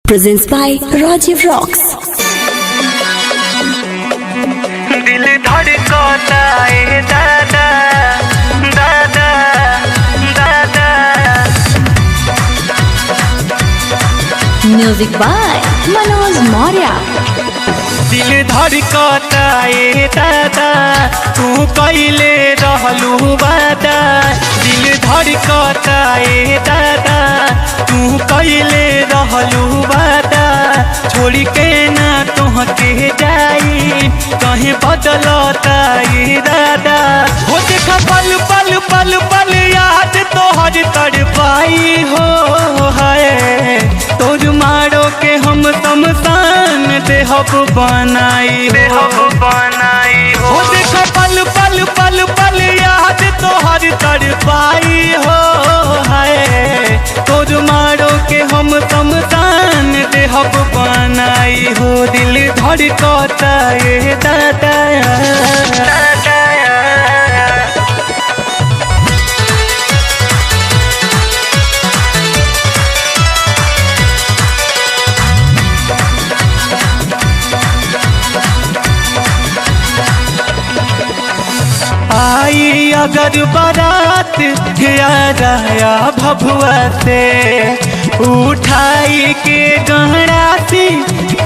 Presents by Rajiv Rocks. दिल धड़कता ए दादा दादा दादा। Music by Manoj Maurya. दिल धड़कता ए दादा, तू कइले रहलू वादा। दिल धड़कता ए दादा, तू कइले रहलू वादा। छोड़ के ना तुहके जाई, कहीं बदलता ए दादा। हो देखा पल पल पल पल याद तोहर तड़पाई हो है। तोर मारो के हम शमशान देहब बनाई, देहब बनाई हो। देखा पल पल पल पल याद तोहर तड़पाई हो है। तोर मारो के हम शमशान देहब बनाई हो। दिल धड़कता ए दादा। आई अगर बारात आया भभुआ से, उठाई के गहरासी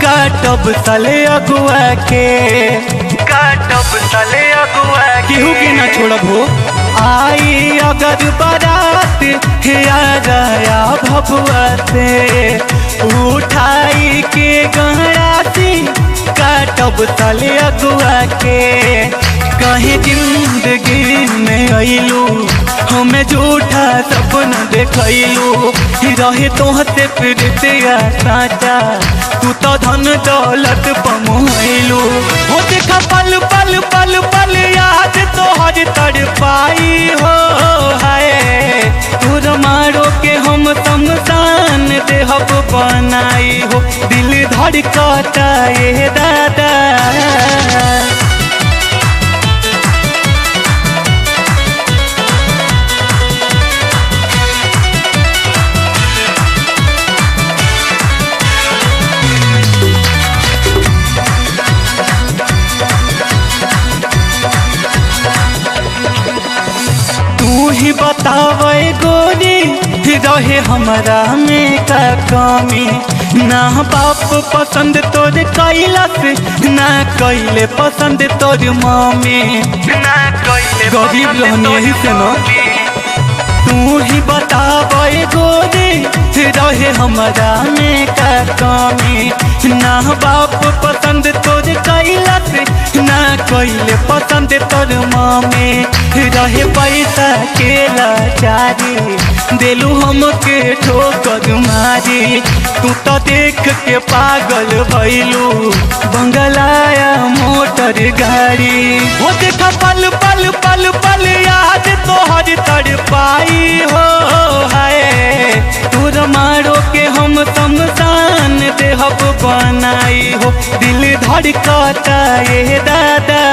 काटब सले अगुआ के, काटब सले अगुआ केहू के ना छोड़ब हो। आई अगर बारात आया भभुआ से, उठाई के गहरासी काटब सले अगुआ के। कहीं जिंदगी में अइलू, हमें झूठा सपना देखलू। रहे तोहते प्रीतिया साचा, तू तो धन दौलत पमोइलू। हो देखा पल पल पल पल याद तोहर तड़पाई हो हाय। तोर मारो के हम शमशान देहब बनाई हो। दिल धड़कता ए दादा। तू ही बतावे गोरी, रहे हमारा में का कमी। ना बाप पसंद तोर कैलस, ना कैले पसंद तोर मम्मी। ना कैले गरीब रहनी यही से न। तू ही बतावे गोरी, रहे हमारा में का कमी। ना बाप पसंद तोर कैलस, ना कैले पसंद तोर मम्मी। रहे पैसा के लाचारी, दिलू हमके ठोकर मारी। तू तो देख के पागल भइलू, बंगलाया मोटर गाड़ी। हो देखा पल पल पल पल याद तोहर तड़पाई हो हाय। तोर मारो के हम शमशान देहब बनाई हो। दिल धड़कता ए दादा।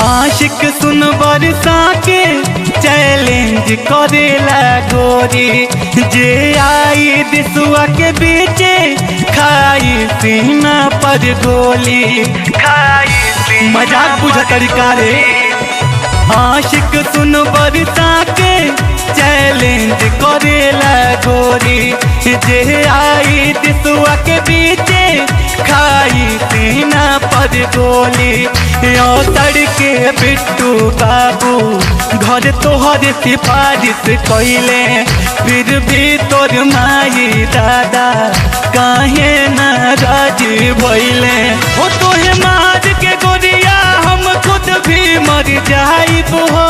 आशिक सुन बरसा के चैलेंज करेला गोरी। जे आई दिसुआ के बीचे खाई सीना पर गोली, खाई मजाक बुझ तरीका रे। आशिक सुन बरसा के चैलेंज करेला गोरी। जे आई दिसुआ के बीचे खाई सीना पर गोली। यो तड़के बिट्टू बाबू घर तोहर सिफारिश कैले, फिर भी तोर माई दादा काहे ना राजी भइले। हो तोहे मार के गोरिया हम खुद भी मर जाइब हो